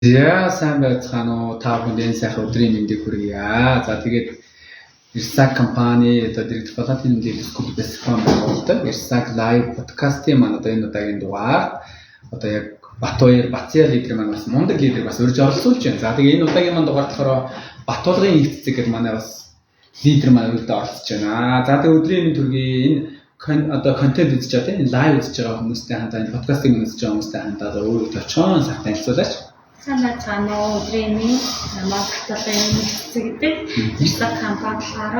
За сайн байцгаана уу? Та бүхэнд энэ сайхан өдрийн мэндийг хүргье. За тэгээд Ersak компани одоо директор палатын нэмэлт School Best байгуулдаг Ersak Live подкастын маань одоо энэ удаагийн дугаар одоо яг Батбаяр Бацья лидер маань бас мундаг лидер бас урьж оролцуулж байна. За тэгээд энэ удаагийн маань дугаар болохоор Батулгын их цэцэг гэдэг манай бас лидер маань урьд оролцож байна. За тэгээд өдрийн мэнд хүргье. Энэ одоо контент үзэж байгаа тийм энэ лайв үзэж байгаа хүмүүстэй хандаа энэ подкастыг үзэж байгаа хүмүүстэй хандаа өөрийгөө товчхон сайхан танилцуулаач. Сайн байцгаана уу? Өдрийн мэнд. Намайг Батулгын их цэцэг гэдэг. Ersak компани болохоор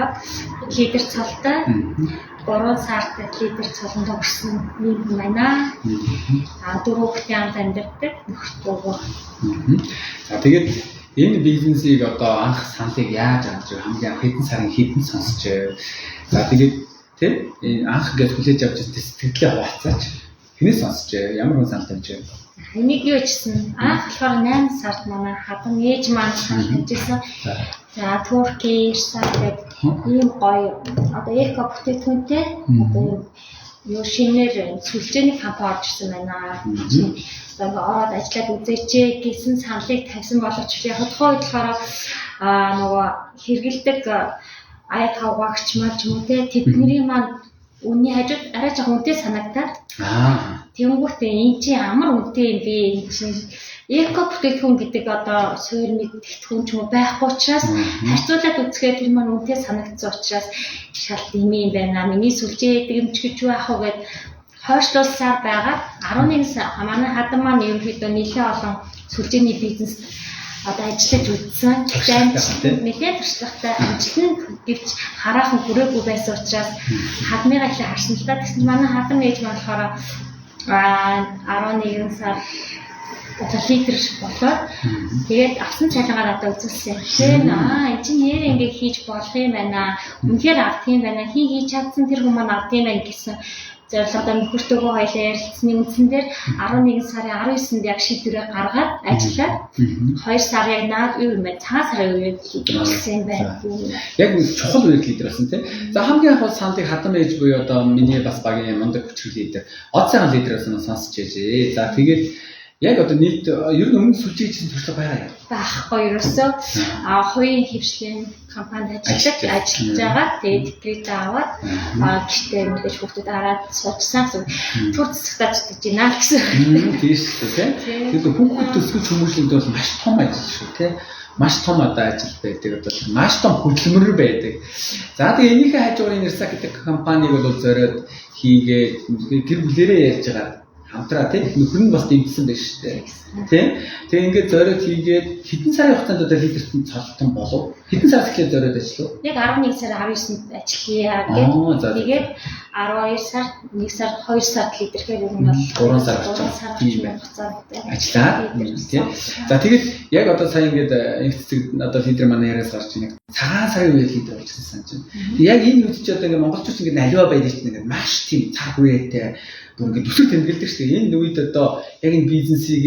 лидер цолтой. 3 сард лидер цолонд орсон юм байна. Дөрөв хүүхдийн хамт амьдардаг, нөхөртөөгөө. За тэгээд энэ бизнесийг одоо анх саналыг яаж авч хамгийн анх хэдэн сарын хэдэн сонсч. За тэгээд тийм энэ анх ингээд хүлээж авч сэтгэлээ хуваалцаач. Хэнээс сонсч, ямар хүн санал тавьж вэ? Энийг юу гэжсэн? Анх болохоор 8 сард манай хадам ээж маань санал тавьжсэн. За Турки, Ersak гэдэг ийм гоё одоо эко бүтээгдэхүүнтэй одоо ийм юу шинээр сүлжээний компани орж ирсэн байна. Одоо ингээ ороод ажиллаад үзээч гэсэн саналыг тавьсан боловч яг тухайн үед болохоор нөгөө хэрэгэлдэг аяг хавгаагч мал ч юм уу те тэдний маань үнний хажууд арай жоохон үнэтэй санагдаад. Тэнгүүт энэ чинь ямар үнэтэй юм бэ? Энэ чинь эко бүтээгдэхүүн гэдэг одоо суурь мэдгэдэггүй ч юм уу байхгүй учраас харьцуулаад үзэхээр тэр маань үнэтэй санагдсан учраас шал тийм юм байна. Миний сүлжээ гэдэг юм ч гэж юу ах вэ гэд хойшлуулсаар байгаа. 11 сар манай хадам маань ерөнхийдөө нэлээд олон сүлжээний бизнес одоо ажиллаж үзсэн. Гэхдээ нэлээд туршлагатай амжилт нь гэвч хараахан хүрээгүй байсан учраас хадмыгаа ихэ харсан л да. Тэгсэн чинь манай хадам ээж маань болохоор 11 сар одоо лидер болоод тэгээд авсан цалингаар одоо үзүүлсэн. Тэгэхээр энэ чинь нэр ингэ хийж болох юм байна. Үнэхээр авах юм байна. Хин хийж чадсан тэр хүмүүс маань авах юм байна гэсэн зорилгодоо нөхөртөөгөө хоёлаа ярилцсны үндсэн дээр 11 сарын 19-нд яг шийдвэрээ гаргаад ажиллаад 2 сар яг наад юу юм бэ? Цагаан сарын үеэр лидер болсон юм байна. Яг нэг чухал үеэр лидер болсон тийм. За хамгийн анх бол саналыг хадам ээж буюу одоо миний бас багийн мундаг хүчрэх лидер, од сайхан лидер болсон сонсч ээжээ. За тэгээд яг одоо нийт ер нь өмнө сүлжээ хийсэн туршлага байгаа юм. Байхгүй ерөөсөө хувийн хэвшлийн компанид ажиллаж байгаа. Тэгээд декрет аваад гэртээ мэдээж хүүхдүүд хараад суучсан гэсэн. Түр засагтаа зүтгэж байна гэсэн. Тийм шүү дээ тийм. Тэгэхээр хүүхэд төсгөж хүмүүжлэнд бол маш том ажил шүү тийм. Маш том одоо ажил байдаг. Одоо маш том хөдөлмөр байдаг. За тэгээ энийхээ хажуугаар Ersak гэдэг компаниг бол зориод хийгээд гэр бүлэрээ ярьж байгаа. Хамтраа тийм нөхөр нь бас дэмжсэн байх шүү дээ. Тийм. Тэгээ ингээд зориод хийгээд хэдэн сарын хугацаанд одоо лидерт нь цолтон болов? Хэдэн сараас эхлээд зориод ажиллав? Яг 11 сар 19-нд ажиллая гээд. Тэгээд 12 сар, 1 сар, 2 сард лидерхээр ер нь бол 3 сар орчим тийм байна. Ажиллаад тийм. За тэгээд яг одоо сая ингээд их цэцэг одоо лидер манай яриас гарч ийн цагаан сарын үеэр лидер болчихсон санаж байна. Яг энэ үед чи одоо ингээд монголчууд ингээд аливаа баяр чинь ингээд маш тийм цаг үеэтэй ингээд төсөв тэмдэглэдэг шүү дээ. Энэ үед одоо яг энэ бизнесийг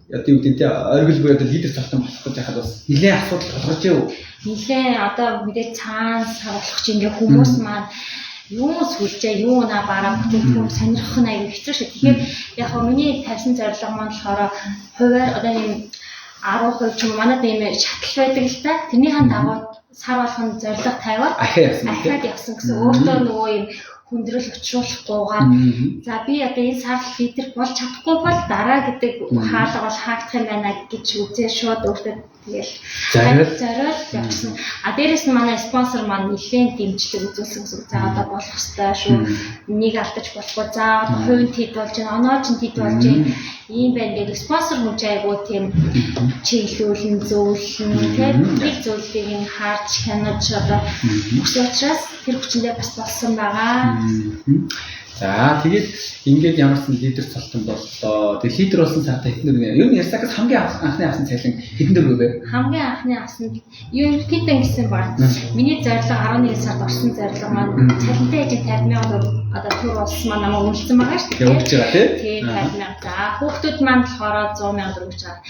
одоо юу гэдэг те оргил буюу одоо лидер цолтон болох гэж яхад бас нэлээд асуудал тулгарч юу? Нэлээд одоо мэдээ цагаан сар болох чи ингээд хүмүүс маань юу сүлжээ, юу наа бараа бүтээгдэхүүн сонирхох нь аягүй хэцүү шүү. Тэгэхээр яг хөө миний тавьсан зорилго маань болохоор хувиар одоо ийм 10% ч юм уу манад ийм шатал байдаг л та. Тэрнийхэн дагуу сар болгон зорилго тавиад ахиад явсан гэсэн. Өөртөө нөгөө ийм хүндрэл учруулахгүйгээр за би одоо энэ сар лидер болж чадахгүй бол дараа гэдэг хаалга бол хаагдах юм байна гэж үзээ шууд өөртөө тэгэл зориул явчихсан. А дээрэс нь манай спонсор маань нэлээд дэмжлэг үзүүлсэн гэсэн. За одоо болох ёстой шүү. Энийг алдаж болохгүй. За одоо хувь нь тэд болж байна, оноо чинь тэд болж байна. Ийм байна гэдэг спонсор хүн чинь айгуу тийм чиглүүлэн зөвлөн тийм нэг зүйлийг нь харж хянаж одоо өгсөн учраас тэр хүчэндээ бас болсон байгаа. За тэгээд ингээд ямар ч лидер цолтон боллоо. Тэгээд лидер болсон сартаа хэдэн төгрөг. Ер нь Ersak-аас хамгийн анхны авсан цалин хэдэн төгрөг вэ? Хамгийн анхны авсан ерөнхийдөө гэсэн баг. Миний зорилго 11 сард орсон зорилго маань цалинтай ээж 50 мянга одоо төр улс маань намайг үнэлсэн байгаа шүү дээ. Өгч байгаа тий. 50 мянга. За хүүхдүүд маань болохоор 100 мянга төгрөг өгч байгаа.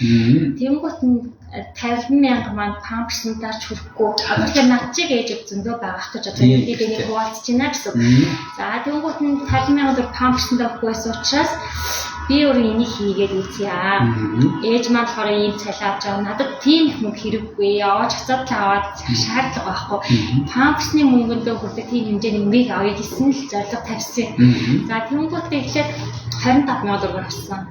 Тэнгүүт нь 50 мянга маань памперсандаар ч хүрэхгүй. Одоо тэгэхээр над чиг ээж зөндөө байгаа гэж одоо ерөнхийдөө нэг хуваалцж байна гэсэн. За тэнгүүт нь 50 мянга төгрөг памперсандаа өгөхгүй байсан учраас Би өөр энийг хийгээд үзье. Ээж маань болохоор ийм цалин авч байгаа. Надад тийм их мөнгө хэрэггүй. Яваач хацаад л аваад шаардлага байхгүй. Памперсны мөнгөндөө хүртэх тийм хэмжээний мөнгийг авъя гэсэн л зорилго тавьсан. За тэнгуүтээ эхлээд 25 сая төгрөг авсан.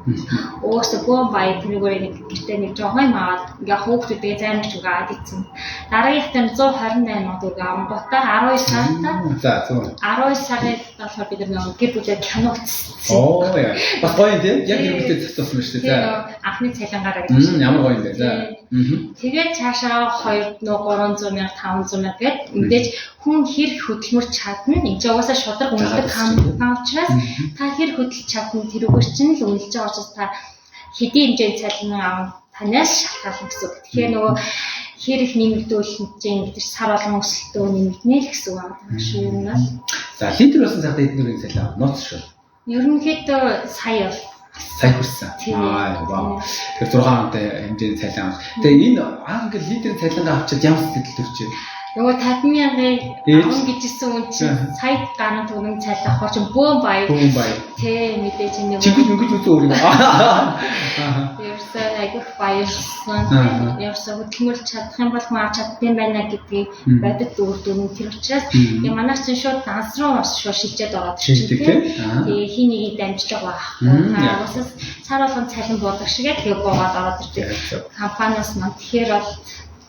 Өөсөө бөөн баяр тэрүүгээр нэг гэртээ нэг жоохон юм аваад ингээ хүүхдүүдээ зарим ч үг аваад ицсэн. Дараагийнхтай нь 128 сая төгрөг авангуудаа 12 сард. За 100. 12 сарын болохоор бид нар гэр бүлээр кино үзсэн. Оо яа. Бас гоё юм тийм. Яг гэр бүлтэй зохицуулсан байна шүү дээ. За анхны цалингаараа гэж. Ямар гоё юм бэ. За. Тэгээд цаашаа 2 300 мянга 500 мянга гээд мэдээж хүн хэр хөдөлмөрч чадна. Энд чинь угаасаа шударга үнэлдэг компани учраас та хэр хөдөлж чадна тэрүүгээр чинь л үнэлж байгаа учраас та хэдийн хэмжээний цалин авах танаас шалтгаална гэсэн үг. Тэгэхээр нөгөө хэр их нэмэгдүүлэн чинь гэдэг сар болгон өсөлтөө нэмэгдэнэ л гэсэн үг байна шүү юм нь. За лидер болсон цагт эдгээр нүрийн цалин авах нууц шүү. Ерөнхийдөө сая бол сая хүрсэн. Аа вау. Тэгэхээр 6 онтой хэмжээний цалин авах. Тэгээ энэ аа ингээд лидерийн цалингаа авчиад ямар сэтгэл төрж вэ? Нөгөө 50 мянгаыг авна гэжсэн үн чинь сая гаруй төгрөгийн цалин авах чинь бөөн баяр. Бөөн баяр. Тэ мэдээж нэг Чингис мөнгөж үзэн өөр юм. Аа. Ерөөсөө айгүйх баярлсан. Ерөөсөө хөдөлмөрлж чадах юм бол хүн авч чаддсан байна гэдгийг бодит үр дүн тэр учраас тэгээ манайх чинь шууд данс руу бас шууд шилжээд ороод ирчихсэн тийм. Тэгээ хин нэгийг дамжлага байхгүй. Та уусаас сар болгон цалин буудаг шигээ тэгээ буугаад ороод ирдэг. Компаниас маань тэгэхээр бол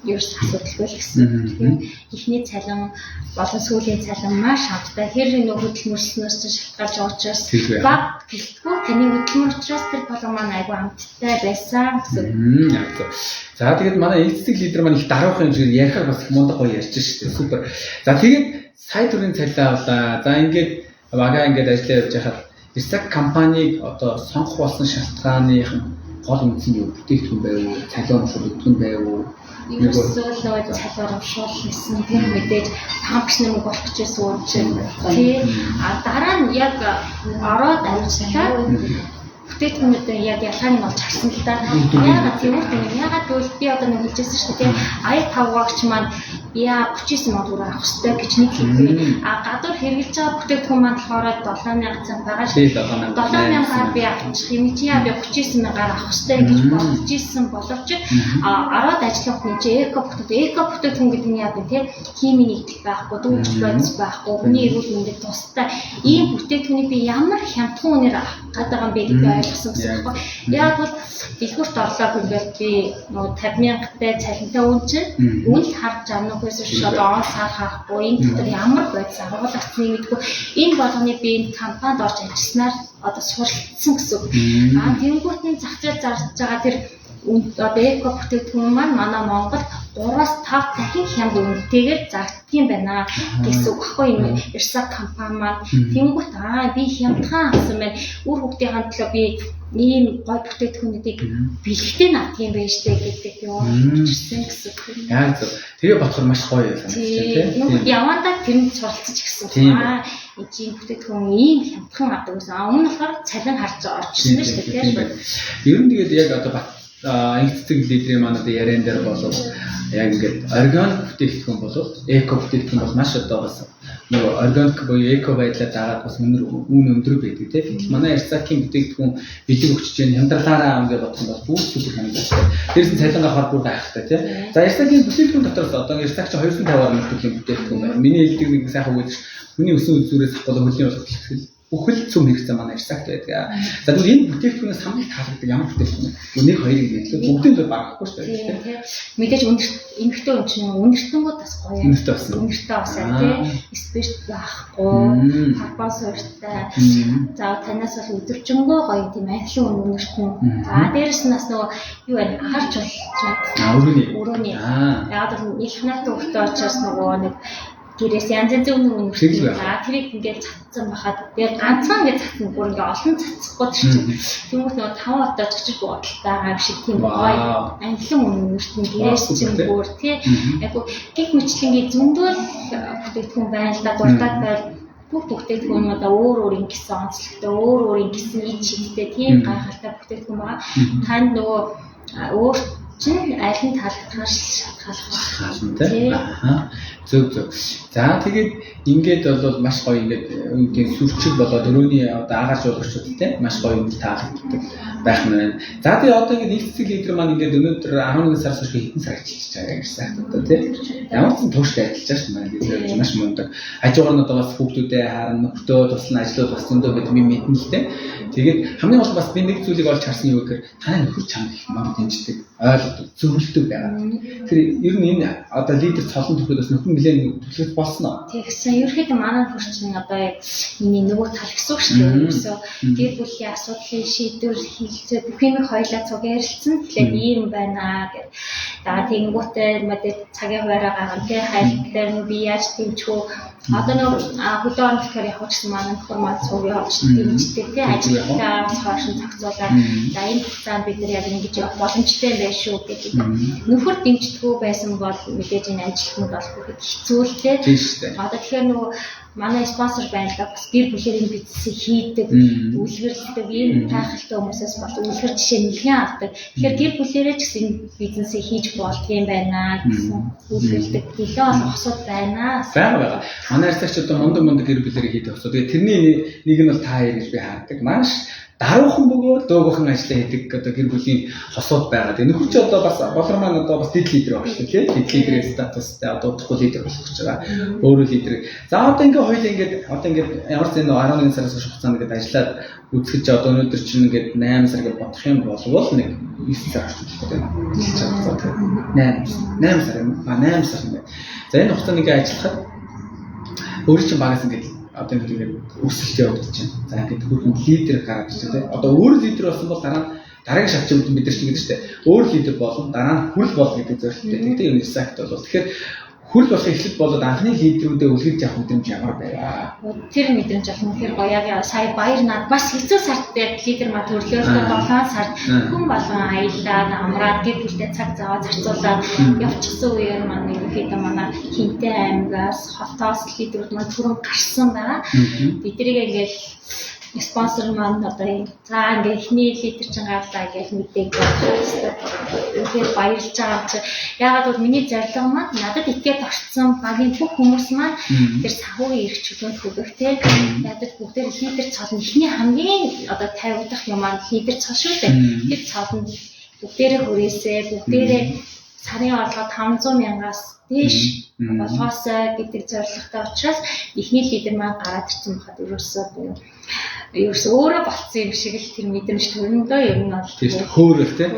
ерөөс асуудалгүй л гэсэн. Тэгэхээр эхний цалин болон сүүлийн цалин маш хамттай. Тэр нөх хөдөлмөрлснөөс чинь шалтгаалж байгаа учраас баг гэлтгүй таны хөдөлмөр учраас тэр болгон маань айгүй амттай байсан гэсэн. Яг зөв. За тэгээд манай эцэг лидер маань их даруухан юм шиг ярихаар бас их мундаг гоё ярьж штэ. Супер. За тэгээд сая төрлийн цалин авлаа. За ингээд багаа ингээд ажиллаа явж байхад Ирсак компаниг одоо сонгох болсон шалтгааных гол үндс нь юу? Бүтээгдэхүүн байв уу? Цалин урамшуул өгдөг нь байв уу? Ерөөсөө л нөгөө цал урамшуул гэсэн тэр мэдээж памперсны мөнгө болох гэжсэн юм чинь тий. А дараа нь яг ороод ажиллаад бүтээгдэхүүнүүдээ яг ялгааг нь олж харсан л да. Яагаад тийм үү? Яагаад гэвэл би одоо нэг хэлжсэн шүү дээ. Аяг тавгаагч маань яа 39 сая төгрөг авах хэрэгтэй гэж нэг хэлдэг. А гадуур хэрэглэж байгаа бүтээгдэхүүн маань болохоор 7000 цент байгаа шүү. 7000-аар би авчих юм чи яа би 39 мянгаар авах хэрэгтэй гэж бодож исэн боловч ороод ажиллах хүн чи эко бүтээгдэхүүн гэдэг нь яа вэ те химийн нэгдэл байхгүй, дүүрч бодис байхгүй, хүний эрүүл мэндэд тустай ийм бүтээгдэхүүнийг би ямар хямдхан үнээр авах гэдэг юм бэ гэдгийг ойлгосон гэсэн үг байхгүй. Яг бол дэлгүүрт орлоо гэмээр би нөгөө 50 мянгатай цалинтай үн чинь үн л харж амна үгүйс биш одоо он сар харахгүй энэ дотор ямар бодис агуулгацныг мэдгүй энэ болгоныг би энэ компанид орж ажилласнаар одоо суралцсан гэсэн үг. Аа тэнгуут нь зах зээл зарж байгаа тэр одоо эко бүтээгдэхүүн маань манай Монголд 3-5 дахин хямд үнэтэйгээр зарагддаг юм байна гэсэн үг баггүй юм. Ирсак компани маань тэнгуут аа би хямдхан авсан байна. Үр хүүхдийн төлөө би ийм гой бүтээгдэхүүнүүдийг бэлэгтэй авдаг юм байна штэ гэдэг юм ирсэн гэсэн үг. Яг зөв. Тэгээ бодохоор маш гоё санагдчих тийм. Явандаа тэрэнд суралцж гисэн. Аа энэ бүтээгдэхүүн ийм хямдхан авдаг гэсэн. Аа өмнө нь болохоор цалин харж орчихсон шүү дээ тийм. Ер нь тэгээд яг одоо инх цэцэг лидерийн манай одоо яриан дээр болов яг ингээд органик бүтээгдэхүүн болов эко бүтээгдэхүүн бол маш одоо бас нөгөө органик буюу эко байдлаар дагаад бас үнэр үн өндөр байдаг тийм. Гэтэл манай Ирсакийн бүтээгдэхүүн бэлэг өгч чинь хямдралаараа ингээд бодох юм бол бүр супер хямдралтай. Дээрс нь цалин авахар бүр гайхалтай тийм. За Ирсакийн бүтээгдэхүүн дотроос одоо Ирсак чи 250 гаруй төрлийн бүтээгдэхүүн байна. Миний хэлдэг нэг сайхан үг гэдэг хүний өсөн үзүүрээс авах хөлийн болох бүхэл цөм хэрэгцээ манай Ирсакт байдаг. За тэгвэл энэ бүтээгдэхүүнээс хамгийн таалагддаг ямар бүтээгдэхүүн вэ? Нэг хоёрыг нэглээ. Бүгдийн зөв барахгүй шүү дээ тийм. Мэдээж эмэгтэй хүн чинь үнэртэнгүүд бас гоё. Үнэртэй болсон. Үнэртэй бас тийм. Спирт байхгүй, карбон суурьтай. За танаас бол өдөржингөө гоё тийм анхлын үнэртэн. За дээрэс нь бас нөгөө юу вэ? Харж болж байна. Өрөөний. Өрөөний. Яг бол их ханаатай өртөө учраас нөгөө нэг гэрээс янз янзын үнэр үнэртэй. За тэрийг ингээд цацсан байхад тэгээд ганцхан ингээд цацсан бүр ингээд олон цацахгүй тэр чинь. Тэнгүүт нөгөө 5 удаа чичир бодолтой байгаа юм шиг тийм гоё анхлан үнэртэн гэрээс чинь бүр тий. Яг гих мэтлэнгийн зөндөл бүтээгдэхүүн байна л да дуртад байл бүх бүтээгдэхүүн одоо өөр өөр ингэсэн онцлогтой, өөр өөр ингэсэн ид шидтэй тийм гайхалтай бүтээгдэхүүн байгаа. Танд нөгөө өөр чинь аль нь таалагдахаар шалтгаалах байна тийм. Аа. Зөв зөв. За тэгээд ингээд бол маш гоё ингээд үндийн сүрчиг болоод өрөөний одоо агаар жуулгачуд те маш гоё юм таалагддаг байх нь байна. За тэгээд одоо ингээд нэг цэцэг лидер маань ингээд өнөөдөр 11 сараас хойш хэдэн сар ажиллаж байгаа гэсэн сайт одоо те. Ямар ч тууштай ажиллаж байгаа шүү манай лидер маш мундаг. Хажуугаар нь одоо бас хүүхдүүдээ харна, нөхдөд туслан ажлууд бас зөндөө байдаг би мэднэ л те. Тэгээд хамгийн гол бас би нэг зүйлийг олж харсан юу гэхээр таны нөхөр чамд их мундаг дэмждэг, ойлгодог, зөвлөдөг байгаа. Тэр ер нь энэ одоо лидер цолон төрөхөд бас нөхөр нэлээд төлөвлөлт болсон уу? Тэгсэн. Ерөнхийдөө манай нөхөр чинь одоо миний нөгөө тал гэсэн үг шүү дээ. Ерөөсөө гэр бүлийн асуудлын шийдвэр хийлцээ бүх юм хоёлаа цуг ярилцсан. Тэгэхээр ийм байна гэх. За тэгэнгүүтээ мэдээ цагийн хуваараа гаргана тий хайлт дээр нь би яаж дэмжих үү? Одоо нөгөө хөдөө орон нутгаар явах гэсэн манай нөхөр маань цуг явж дэмждэг тий ажиллаа хойш нь зохицуулаад за энэ хугацаанд бид нар яг ингэж явах боломжтой юм байна шүү гэдэг. Нөхөр дэмждэггүй байсан бол мэдээж энэ ажилтнууд бол их хэцүү л тий. Одоо тэгэхээр нөгөө манай спонсор байрлал бас гэр бүлээр энэ бизнесийг хийдэг, үлгэрлэдэг ийм гайхалтай хүмүүсээс бол үлгэр жишээ нэлээд авдаг. Тэгэхээр гэр бүлээрээ ч гэсэн энэ бизнесийг хийж болдгийм байна гэсэн үлгэрлэдэг нэлээд олон хосууд байна. Байгаа. Манай арцагч одоо мундаг мундаг гэр бүлээрээ хийдэг хосууд. Тэгээ тэрний нэг нь бол та хоёр гэж би хардаг. Маш даруухан бөгөөд дуугүйхан ажиллаа хийдэг одоо гэр бүлийн хосууд байгаа. Тэгээ нөхөр чи одоо бас болор маань одоо бас дэд лидер байгаа шүү дээ. Дэд лидерийн статустай одоо удахгүй лидер болох гэж байгаа. Өөрөө лидер. За одоо ингээ хоёул ингээд одоо ингээд ямар ч зэн 11 сараас хойш хугацаанд ингээд ажиллаад үзэхэд чи одоо өнөөдөр чинь ингээд 8 сар гэж бодох юм болвол нэг 9 сар орчим байна. 8 сар юм. А 8 сар юм байна. За энэ хугацаанд ингээ ажиллахад өөрөө чинь багаас ингээд одоо ингээд өсөлт явагдаж байна. За ингээд хөрхөн лидер гараад ирж байна тийм. Одоо өөр лидер болсон бол дараа нь дараагийн шатчууд бид нар чинь гэдэг чинь өөр лидер болно, дараа нь хүрэл болно гэдэг зорилттой. Тэгтээ юм сакт бол тэгэхээр хүрэл болох эхлэл болоод анхны лидерүүдээ үлгэрж авах мэдрэмж ямар байваа? Тэр мэдрэмж бол үнэхээр гоё. Яг сая баяр над бас хэцүү сард яг лидер маань төрлөөр 7 сард хүн болгон аялаад амраад гэр бүлтэй цаг зав зарцуулаад явчихсан үеэр маань ерөнхийдөө манай Хинтээ аймгаас Хотоос лидерүүд маань түрэн гарсан байгаа. Тэднийг ингээл спонсор маань одоо за ингээ эхний лидер чинь гарлаа гэж мэдээг бодсон. Үнэхээр баярлж байгаа юм чи. Яагаад бол миний зорилго маань надад итгээд орцсон багийн бүх хүмүүс маань тэр санхүүгийн эрх чөлөөнд хүрэх те. Ядаж бүгдээр лидер цол нь эхний хамгийн одоо тавигдах юм маань лидер цол шүү дээ. Тэр цолнд бүгдээрээ хүрээсэй, бүгдээрээ сарын орлого 500 мянгаас дээш болгоосой гэдэг зорилготой учраас эхний лидер маань гараад ирсэн байхад ерөөсөө өөрөө болцсон юм шиг л тэр мэдрэмж төрөндөө ер нь бол тийм шүү хөөрөл тийм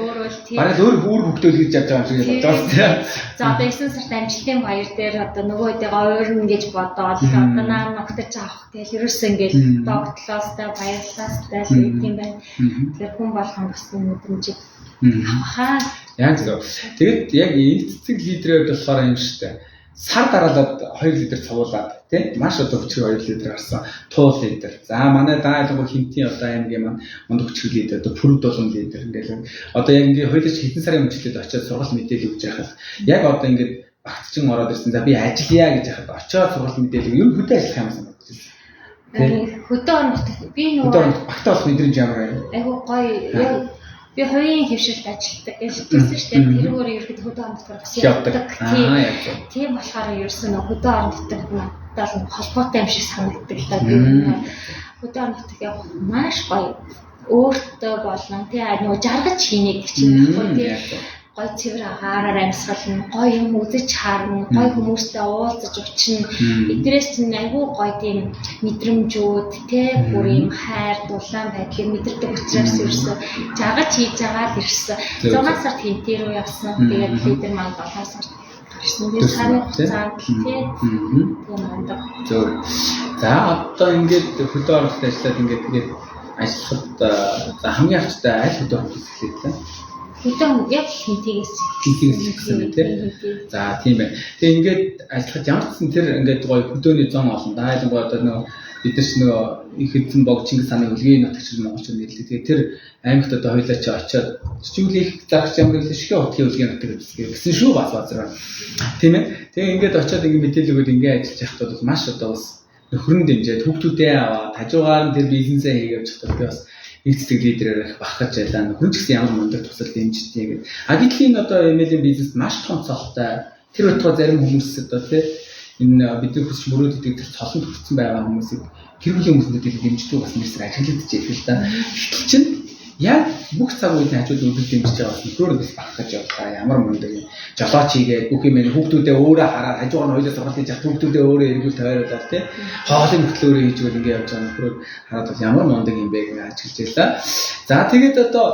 бараг л өөр бүр хөвгтөл гэж явж байгаа юм шиг бодож байна тийм. За одоо 9 сард амжилтын баяр дээр одоо нөгөө хэдийгээ ойрно гэж бодоол одоо наа ногтож авах гэл ерөөсөө ингээл догтлоостой баярлалаастай л өгд юм байна. Тэгэхээр хүн болгон бас энэ мэдрэмжийг авахаа. Яг зөв. Тэгэд яг энэ цэцэг лидерүүд болохоор юм шүү дээ. Сар дараалаад 2 литр цовуулаад тийм маш одоо хүчрэг 2 литр гарсан. Туул литр. За манай даалгавар Хинтийн одоо аймгийн маань мундаг хүчрэг лидер одоо Пүрв дулан лидер ингээл одоо яг ингээ хоёулаа хэдэн сарын өмнө очиод сургалт мэдээлэл өгч яхад яг одоо ингээд багцчин ороод ирсэн. За би ажиллая гэж яхад очиод сургалт мэдээлэл ер нь хөдөө ажиллах юм санагдаж байна. Хөдөө орон нутагт би нөгөө багтаа болох мэдрэмж ямар вэ? Айгу гоё. Би хувийн хэвшилт ажилладаг гэж хэлсэн шүү дээ. Тэрүүгээр ерөөхдөө хөдөө орон нутгаар бас явдаг. Тийм болохоор ерөөсөө нөгөө хөдөө орон нутагт надад л холбоотой юм шиг санагддаг л да. Би хөдөө орон нутагт явах маш гоё. Өөртөө болон тий нөгөө жаргаж хийнэ гэдэг чинь байхгүй тий. Гой цэвэр агаараар амьсгална, гоё юм үзэж харна, гоё хүмүүстэй уулзаж учрна. Эднээс чинь айгүй гоё тийм мэдрэмжүүд те бүр юм хайр, дулаан байдлыг мэдэрдэг учраас ерөөсөө жаргаж хийж байгаа л ирсэн. 6 сард Хинтээ рүү явсан. Тэгээд лидер маань 7 сард гарсан. Тэгээд сарын хугацаанд те тийм мундаг. Зөв. За одоо ингээд хөдөө оролт ажиллаад ингээд тэгээд ажиллахад за хамгийн авчтай аль хөдөө оролт эхлэв лээ? Хөдөө яг Хинтээс гэсэн үү те. За тийм байна. Тэгээ ингээд ажиллахад ямар ч гэсэн тэр ингээд гоё хөдөөний зон олон да. Ялангуяа одоо нөгөө бид нар ч нөгөө их эзэн бог Чингис хааны үлгийн нутагч монголчууд нэрлэдэг. Тэгээ тэр аймагт одоо хоёлаа чи очиод чиглэл их зарагч ямар л шигэ хотгийн үлгийн нутаг гэсэн шүү бас базар. Тийм ээ. Тэгээ ингээд очиод ингээд мэдээлэл өгөөд ингээд ажиллаж байхад бол маш одоо бас нөхрөн дэмжээд хүүхдүүдээ аваад хажуугаар нь тэр бизнесээ хийгээ явж байхад би бас нэг цэцэг лидерээр их бахархаж байлаа. Нөхөр ч гэсэн ямар мундаг тусал дэмждэг гэдэг. А гэтэл энэ одоо MLM бизнес маш том цолтой. Тэр утгаа зарим хүмүүс одоо тий Энэ бидний хүсч мөрөөддөг тэр цолонд хүрсэн байгаа хүмүүсийг гэр бүлийн хүмүүсүүдийг дэмждэг бас нэрсэр ажиглагдаж ирэх л да. Гэтэл чинь яг бүх цаг үеийн хажууд үргэлж дэмжиж байгаа бас нөхрөөр бас багх гэж явлаа. Ямар мундаг юм. Жолооч хийгээд бүх юм хүүхдүүдээ өөрөө хараад хажуугаар нь хоёулаа сургалт хийж явах хүүхдүүдээ өөрөө эргүүл тойруулаад тий. Хоолын хөтлөө өөрөө хийж өгöd ингэ явж байгаа нөхрөөр хараад бол ямар мундаг юм бэ гэж ажиглаж байлаа. За тэгээд одоо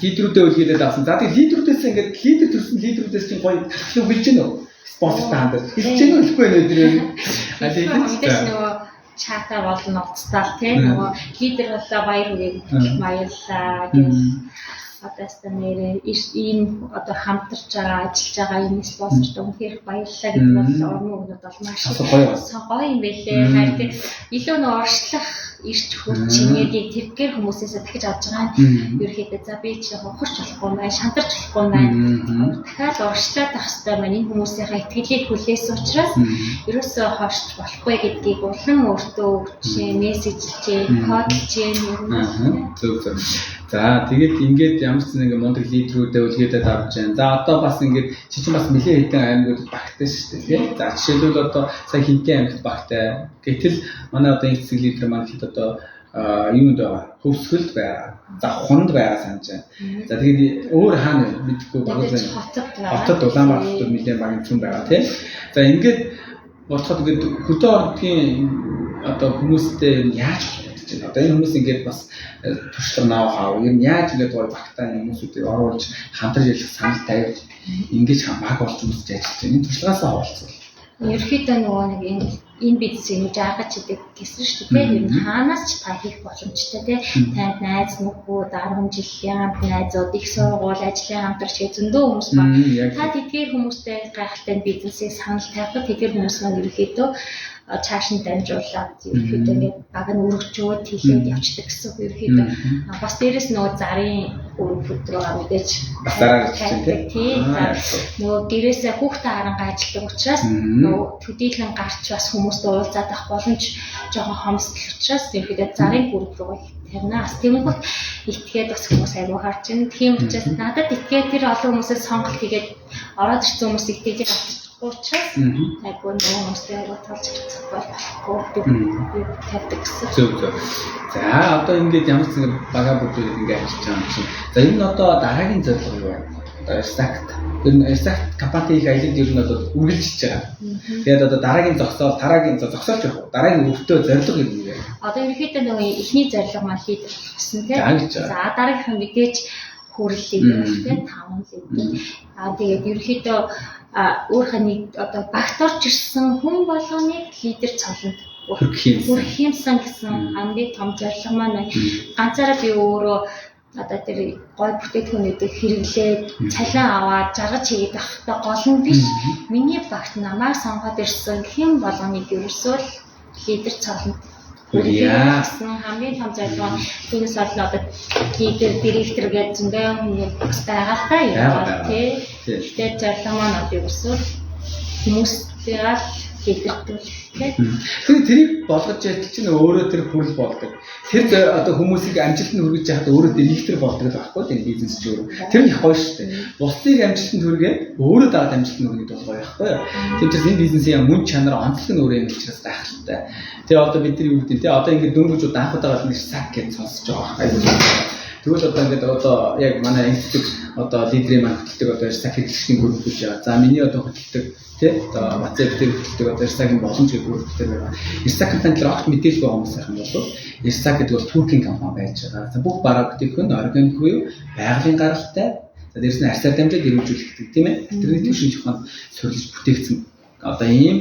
лидерүүдээ үлгээдээд авсан. За тэгээд лидерүүдээс ингээд лидер төрсөн лидерүүдээс чинь гоё талхлыг хэлж гэнэ үү? Спонсортай хандаж. Хэлж гэнэ үү хэлэхгүй байна тэр. А тэгээд нөгөө чатаар болно уулзтаал тий нөгөө лидер боллоо баяр хүргэе баярлалаа гэх одоо яста нэрээ ийм одоо хамтарч байгаа ажиллаж байгаа энэ спонсорт үнэхээр баярлалаа гэдэг бол урам өгнөд бол маш гоё юм байлээ. Харин тий илүү нөгөө уршлах ирч хүч энерги тэргээр хүмүүсээсээ дахиж авч байгаа нь ерөөхдөө за би чи хохирч болохгүй маа шантарч болохгүй маа дахиад уршлаад авах хэрэгтэй маань энэ хүмүүсийнхаа итгэлийг хүлээсэн учраас ерөөсөө хойшч болохгүй гэдгийг улам өөртөө өгч мессежлжээ кодлжээ ер нь зөв зөв. За тэгээд ингээд ямар ч нэг мундаг лидерүүдээ үлгээдээд авч байна. За одоо бас ингээд чи чинь бас нэлээд хэдэн аймагуд багтай шүү дээ тий. За жишээлбэл одоо сая Хинтээ аймагт багтай. Гэтэл манай одоо энэ хэсэг лидер маань хэд одоо юунд байгаа? Хөвсгөлд байгаа. За хунд байгаа санаж байна. За тэгээд өөр хаана мэдэхгүй баг байна. Хотод Улаанбаатар хотод нэлээд багийн цөм байгаа тий. За ингээд бодоход ингээд хөдөө ордгийн одоо хүмүүстэй яаж холбогдож байна? Одоо энэ хүмүүс ингээд бас туршлага нав хав. Ер нь яаж ингээд гоё багтаа хүмүүсүүдийг оруулж хамтран ажиллах санал тавьж ингэж баг болж үүсэж ажиллаж байна. Энэ туршлагаасаа хаваалцвал. Ерөнхийдөө нөгөө нэг энэ бизнесийг нэг жаргаж идэг гэсэн шүү дээ. Ер нь хаанаас ч та хийх боломжтой тий. Танд найз нөхөд 10 жилийн хамт найзууд, их сургууль, ажлын хамтрагч гэх зөндөө хүмүүс байна. Та тэдгээр хүмүүстэй гайхалтай бизнесийг санал тавихад тэдгээр хүмүүс маань ерөнхийдөө чааш нь дамжуулаад ерөнхийдөө ингээд баг нь өргөжөөд хийгээд явчихдаг гэсэн үг ерөнхийдөө. Бас дээрэс нөгөө зарын өргөд рүү мэдээж бас зараар чинь тий. Нөгөө гэрээсээ хүүхдээ харангаа ажилладаг учраас нөгөө төдийлөн гарч бас хүмүүстэй уулзаад авах боломж жоохон хомсдол учраас ерөнхийдөө зарын гүрэг рүү тавина. Бас тэгэнгүүт итгээд бас хүмүүс аягүй харж байна. Тийм учраас надад итгээд тэр олон хүмүүсээс сонголт хийгээд ороод ирсэн хүмүүс итгэж учраас айгүй нөгөө хүмүүстэй айгүй тулж харьцахгүй болохгүй би тавьдаг гэсэн. Зөв зөв. За одоо ингээд ямар ч нэг бага бүгд ингээд ажиллаж байгаа юм чинь. За энэ нь одоо дараагийн зорилго юу вэ? Одоо Exact. Тэр нь Exact компани их аялал ер нь одоо үргэлжилж байгаа. Тэгээд одоо дараагийн зогсоол, дараагийн зогсоолч явах уу? Дараагийн өвтөө зорилго юу вэ? Одоо ерөнхийдөө нөгөө эхний зорилго маань лидер болох гэсэн тийм. За дараагийнх нь мэдээж хүрэл лидер болох тийм 5 лидер. Аа тэгээд ерөнхийдөө өөрийнхөө нэг одоо багт орж ирсэн хүн болгоныг лидер цолонд хүрэх юмсан гэсэн хамгийн том зорилго маань байна. Ганцаараа би өөрөө одоо тэр гой бүтээгдэхүүнүүдийг хэрэглээд цалин аваад жаргаж хийгээд байхдаа гол нь биш. Миний багт намайг сонгоод ирсэн хэн болгоныг ерөөсөө л лидер цолонд хүргье гэсэн хамгийн том зорилго нь түүнээс олон одоо лидер, директор гэж зөндөө хүмүүс бас байгаа л та юм тий. Тэгэхээр зорилго маань одоо ерөөсөө хүмүүстэйгээ лидертүүлэх тий. Тэр тэрийг болгож ятал чинь өөрөө тэр хүрэл болдог. Тэр одоо хүмүүсийг амжилтанд хүргэж яхад өөрөө директор болдог л байхгүй тийм бизнес чинь өөрөө. Тэр нь их гоё шүү дээ. Бусдыг амжилтанд хүргээд өөрөө дагаад амжилтанд хүргээд бол гоё байхгүй юу? Тийм учраас энэ бизнесийн мөн чанар онцлог нь өөрөө юм учраас гайхалтай. Тэгээ одоо бид нар юу гэдэг те одоо ингээд дөнгөж анх удаага л сак гэж сонсож байгаа байхгүй. Тэгвэл одоо ингээд одоо яг манай институт одоо лидерийн маань хөтэлдэг одоо сак хэрэглэгчдийн гүрэн хийж байгаа. За миний одоо хөтэлдэг тий одоо WhatsApp дээр хөтэлдэг одоо Ersac-ийн боломж гэдэг гүрэн байгаа. Ersac компани талаар огт мэдээлэл байгаа хүмүүс сайхан болов. Ersac гэдэг бол Туркийн компани байж байгаа. За бүх бараа бүтээгдэхүүн органик буюу байгалийн гаралтай. За дээрс нь арьсаар дамжаад эрүүжүүлэх гэдэг тийм ээ. Альтернатив шинжлэх ухаанд суурилж бүтээгдсэн одоо ийм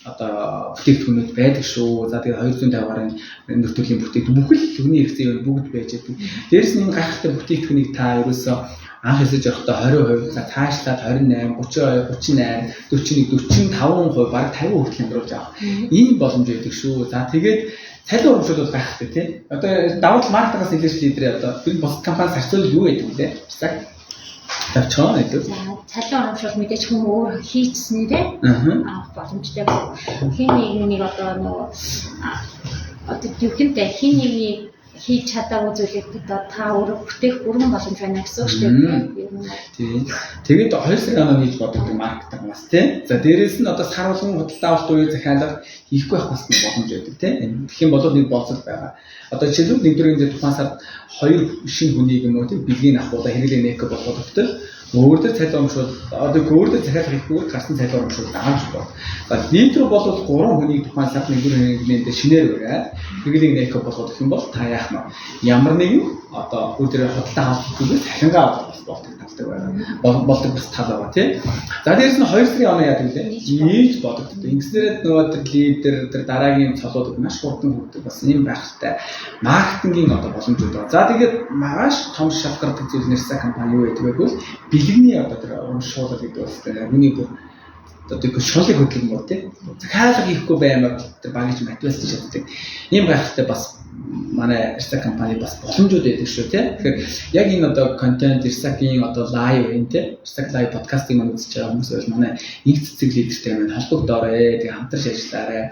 одоо бүтээгдэхүүнүүд байдаг шүү. За тэгээд 250 гаруй нэр төрлийн бүтээгдэхүүн бүхэл хүний хэрэгцээ юм бүгд байж байдаг. Дээрс нь энэ гайхалтай бүтээгдэхүүнийг та ерөөсөө анх хэсэж явахдаа 20%, за цаашлаад 28, 32, 38, 41, 45%, бараг 50% хүртэл хямдруулж авах ийм боломж байдаг шүү. За тэгээд цалин урамшуул бол гайхалтай тийм. Одоо давуу тал маркетингаас илэрч лидерээ одоо тэр бусад компани зарцуулал юу байдаг вэ? Бисаг тавчгаа илүү. За цалин урамшуул мэдээж хүн өөр хийцснээрээ авах боломжтой гэсэн. Хин нэгнийг одоо нөгөө одоо юухэнтэй хин нэгний Хийж чадаагүй зүйлийг одоо та өөрөө бүтээх бүрэн боломж байна гэсэн үг шүү дээ. Тийм. Тэгээд 2 сарын оноо хийж боддог маркетинг бас тийм. За дээрээс нь одоо сар болгон худалдаа авалт буюу захиалга хийхгүй байх бас нэг боломж байдаг тийм. Тэгэх юм бол нэг болцол байгаа. Одоо жишээлбэл 1-р дээр тухайн сард 2 шинэ хүнийг юм уу тийм бэлгийг авахулаа хэрэглээ нээх болгоод өгтөл өөр дээр цалин урамшуул одоо өөр дээр захиалга хийхгүйгээр гарсан цалин урамшуул авч бод. За лидер бол 3 хүнийг тухайн сард 1-р хэрэглээнд шинээр бариад хэрэглээг нээх болгоод өгөх юм бол та яах нь ямар нэгэн одоо өөр дээр худалдаа авалт хийхгүйгээр цалингаа авах бас болдог талдаг байна. Болдог бас тал байгаа тийм. За дээрээс нь 2 сарын оноо яадаг лээ? Нийлж бодогддог. Ингэснээр нөгөө тэр лидер тэр дараагийн цолууд маш хурдан хөгждөг бас ийм байхaltaй маркетингийн одоо боломжууд байгаа. За тэгээд маш том шалгардаг зүйл нэрсэ компани юу гэдэг вэ гэвэл бэлгэний одоо тэр урамшуулал гэдэг бас хүний бүр одоо тэр шулыг хөдөлгөөн тийм. Захиалга хийхгүй баймаар тэр багийг мотиваци чаддаг. Ийм гайхалтай бас манай Ersa компани бас боломжууд байдаг шүү тийм. Тэгэхээр яг энэ одоо контент Ersa-гийн одоо live энэ тийм Ersa live подкастыг маань үзэж байгаа хүмүүс бол манай инх цэцэг лидертэй маань холбогдоорой. Тэгээ хамтарч ажиллаарай.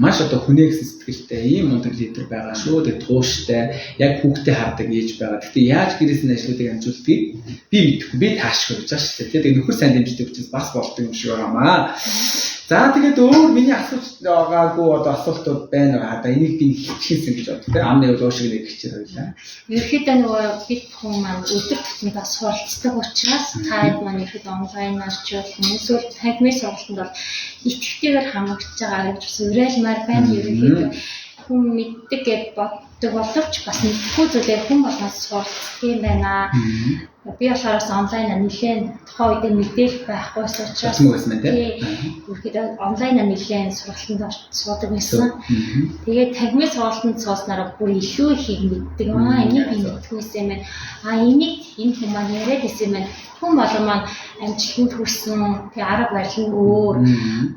Маш одоо хүнээ гэсэн сэтгэлтэй ийм мундаг лидер байгаа шүү. Тэгээ тууштай яг хүүхдээ хардаг ээж байгаа. Гэхдээ яаж гэрээс нь ажлуудыг амжуулдгийг би мэдэхгүй. Би таашгүй гэж байгаа шүү дээ. Тэгээ нөхөр сайн дэмждэг учраас бас болдог юм шиг байгаамаа. За тэгээд өөр миний асууж байгаагүй одоо асуултууд байна уу? Одоо энийг би хичээсэн гэж боддог тийм. Амны үйл уушиг нэг хичээл байлаа. Ерөнхийдөө нөгөө бид хүн маань өдөр тутамдаа суралцдаг учраас та хэд маань ерөнхийдөө онлайнаар ч болно эсвэл танхимын сургалтанд бол идэвхтэйгээр хамрагдаж байгаа гэж бас уриалмаар байна. Ерөнхийдөө хүн мэддэг гэж боддог боловч бас мэдэхгүй зүйлээ хүн болгоос суралцдаг юм байна. Би болохоор бас онлайнаар нэлээд тухайн үедээ мэдээлэл байхгүйс учраас ерөнхийдөө онлайнаар нэлээд сургалтанд суудаг байсан. Тэгээд танхимын сургалтанд сууснараа бүр илүү ихийг мэддэг. Аа энийг би мэддэггүйсэн юм байна. Аа энийг энэ хүн маань яриад байсан юм байна. Хүн болгон маань амжилтанд хүрсэн, тэг арга барил нь өөр.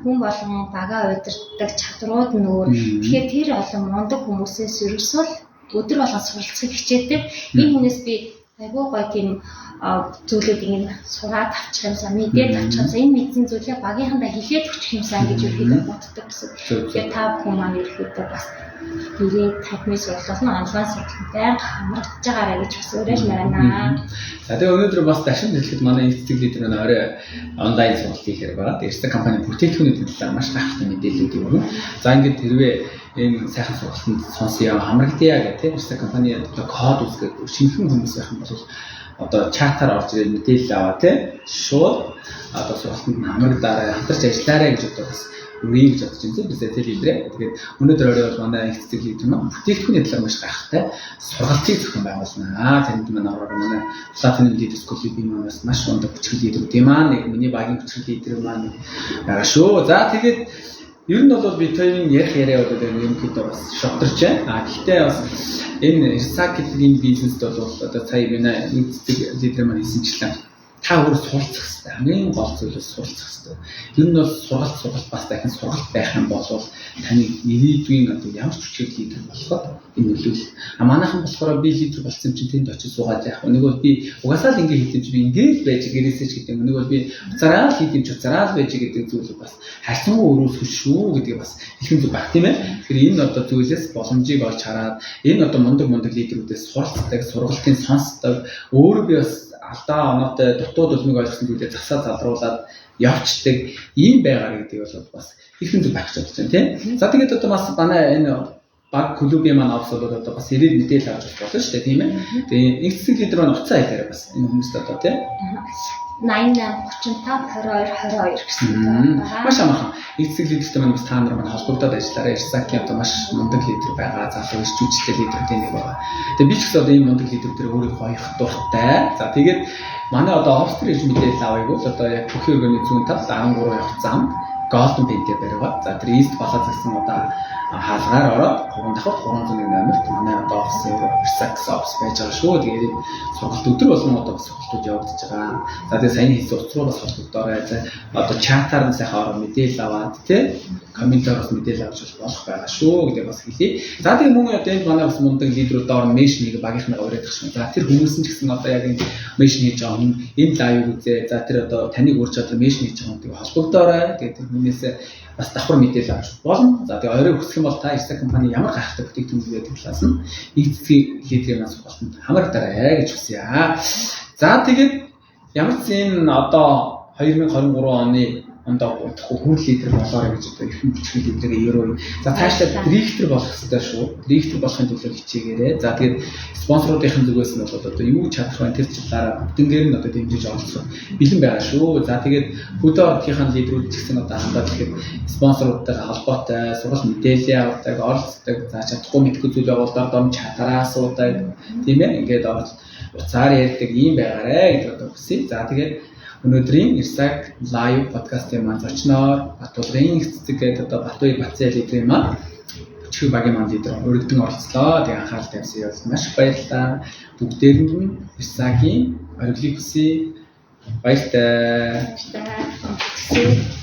Хүн болгон багаа удирддаг чадрууд нь өөр. Тэгэхээр тэр олон мундаг хүмүүсээс ерөөсөө өдөр болгон суралцахыг хичээдэг. Энэ хүнээс би айгүй гоё тийм зүйлүүд ингэ сураад авчих юмсан, мэдээд авчих юмсан, энэ мэдсэн зүйлээ багийнхандаа хэлээд өгчих юмсан гэж ерөнхийдөө боддог гэсэн. Тэгэхээр та бүхэн маань ерөнхийдөө бас ирээд танхимын сургалт нь онлайн сургалтанд байнга хамрагдаж байгаарай гэж бас уриалмаар байна. За тэгээ өнөөдөр бас дахин хэлэхэд манай эцэг лидер нь орой онлайн сургалт хийхээр байгаа. Эрсдэ компани бүтээгдэхүүний талаар маш гайхалтай мэдээллүүдийг өгнө. За ингээд хэрвээ энэ сайхан сургалтанд сонсъё, хамрагдъя гэх тийм Эрсдэ компани одоо код үүсгээд шинэхэн хүмүүс байх юм бол одоо чатаар орж ирээд мэдээлэл аваа тийм шууд одоо сургалтанд нь хамрагдаарай, хамтарч ажиллаарай гэж одоо бас үрийг гэж бодож байна тийм бид лидерээ. Тэгээд өнөөдөр орой бол манай их цэцэг лидер маань бүтээгдэхүүний талаар маш гайхалтай сургалтыг зохион байгуулнаа. Тэнд маань ороор манай Platinum Leader School-ийн маань бас маш өндөр хүчрэх лидерүүд маань нэг миний багийн хүчрэх лидер маань байгаа шүү. За тэгээд ер нь бол бид хоёрын ярих яриа бол ерөнхийдөө бас шоторч байна. А гэхдээ бас энэ ресайклинг бизнест бол одоо сая манай нэг цэцэг лидер маань хэлсэнчлэн та өөр суралцах хэрэгтэй. Хамгийн гол зүйл бол суралцах хэрэгтэй. Ер нь бол сургалт бас дахин сургалт байх юм бол таны ирээдүйн одоо ямар ч хүчээр лидер болоход энэ нөлөөлөл. А манайхан болохоор би лидер болсон юм чинь тэнд очиж суугаад яах вэ? Нэг бол би угаасаа л ингэ хийх юм чи би ингэ л байж гэрээсээ ч гэдэг юм. Нэг бол би уцаараа л хийх юм чи уцаараа л байж гэдэг зүйл бас харьцангуй өрөөсгөл шүү гэдгийг бас хэлхэн зүг баг тийм ээ. Тэгэхээр энэ одоо зүйлээс боломжийг олж хараад энэ одоо мундаг лидерүүдээс суралцдаг, сургалтын сонсдог, өөрөө би бас алдаа оноотой дутуу дулмыг ойлгосон зүйлээ засаа залруулад явцдаг ийм байгаа гэдэг бол бас ихэнх зүг байх гэж бодож байна тийм. За тэгээд одоо бас манай энэ баг клубын маань офис бол одоо бас ирээд мэдээлэл авч болно шүү дээ тийм ээ. Тэгээд нэг цэцэг лидер маань уцаа хэлээрэй бас энэ хүмүүст одоо тийм. 88 35 22 22 гэсэн байгаа. Маш амархан. Нэг цэцэг лидертэй маань бас та нар маань холбогдоод ажиллаарай. Эрсакийн одоо маш мундаг лидер байгаа. Залуу ирч хүчтэй лидерүүдийн нэг байгаа. Тэгээд би ч гэсэн одоо ийм мундаг лидер дээр өөрийгөө гоёх дуртай. За тэгээд манай одоо офис дээр ирж мэдээлэл авъя бол одоо яг бүхий өргөний зүүн тал 13 явах замд Golden Paint-ээр бариугаа. За тэр East Plaza гэсэн одоо хаалгаар ороод 3 давхар 301 номерт манай одоо офисын Ersax офис байж байгаа шүү. Тэгээд сургалт өдөр болгон одоо сургалтууд явагдаж байгаа. За тэгээд саяны хийсэн утас руу бас холбогдоорой. За одоо чатаар нь сайхан ороо мэдээлэл аваад тий комментоор бас мэдээлэл авч болох байгаа шүү гэдэг бас хэлье. За тэгээд мөн одоо энд манай бас мундаг лидерүүд доор мэш нэг багийнхнаа уриадах шиг. За тэр хүмүүс нь ч гэсэн одоо яг энэ мэш хийж байгаа хүн энэ лайв үзээ. За тэр одоо таныг урьж одоо мэш хийж байгаа хүнтэй холбогдоорой. Тэгээд тэр хүн Үүнээс бас давхар мэдээлэл авч болно. За тэгээ орой хүсэх юм бол та Эрсаг компани ямар гайхалтай бүтээгдэхүүн гэдэг талаас нь их цэцгийн лидерийн маань сургалтанд хамрагдарай гэж хүсье. За тэгээд ямар ч энэ одоо 2023 оны ондоо удахгүй хүр лидер болоорой гэж одоо эрхэм хүчтэй лидерээ ерөө. За цаашлаад директор болох хэрэгтэй шүү. Директор болохын төлөө хичээгээрэй. За тэгээд спонсоруудын зүгээс нь бол одоо юу чадах вэ тэр талаараа бүгднгээр нь одоо дэмжиж оролцох бэлэн байгаа шүү. За тэгээд хөдөө ордынхаа лидерүүд ч гэсэн одоо хандаад ихэд спонсоруудтайгаа холбоотой сургалт мэдээлэл авдаг, оролцдог. За чадахгүй мэдгүй зүйл байгаа бол дор дом чатаараа асуудаг. Тийм ээ. Ингээд орол уцаар ярьдаг ийм байгаарэ гэж одоо хүсье. За тэгээд өнөөдрийн Эрсаг лайв подкастын маань зочноор Батулгын их цэцэг гэдэг одоо Батуй Бацаа лидерийн маань Бүчхүү багийн маань лидер өргөдөн оролцлоо. Тэгээ анхаарал тавьсан явдал маш их баярлалаа. Бүгдээрэнд нь Эрсагийн оргилыг хүсье. Баяртай. Баярлалаа.